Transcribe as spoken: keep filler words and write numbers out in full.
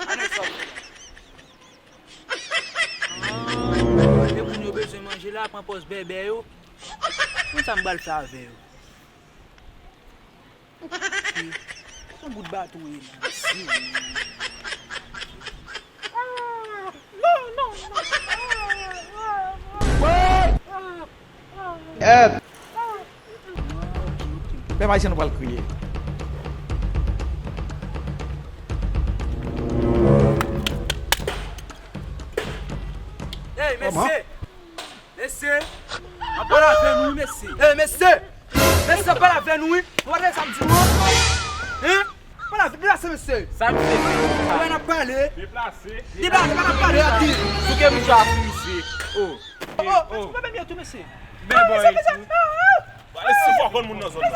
Anèk sa w fè la. Ah, lè moun yo bezwen manje la, pran pòz bèbè yo. Konn sa m pral fè avè yo. Yon bout baton ye la. Èd! Pèp ayisyen, nou pral kriye. Ey, mesye! Mesye! Ann pale avè nou, wi, mesye! Ey, mesye! Mesye, ann pale avè nou, wi! Ou pa tande sa m di nou an? Hein? Pale avè, deplase, mesye! Sa misye fè? Wè, n ap pale! Deplase! Deplase, pa n ap pale, ati! Souke mouchwa sou misye! Oh! Oh, oh, oh, mesye, pa fè m yon tou, mesye! Men bò, mesye, mesye! Ah, ah! Wale si fò konn moun nan zòn nan.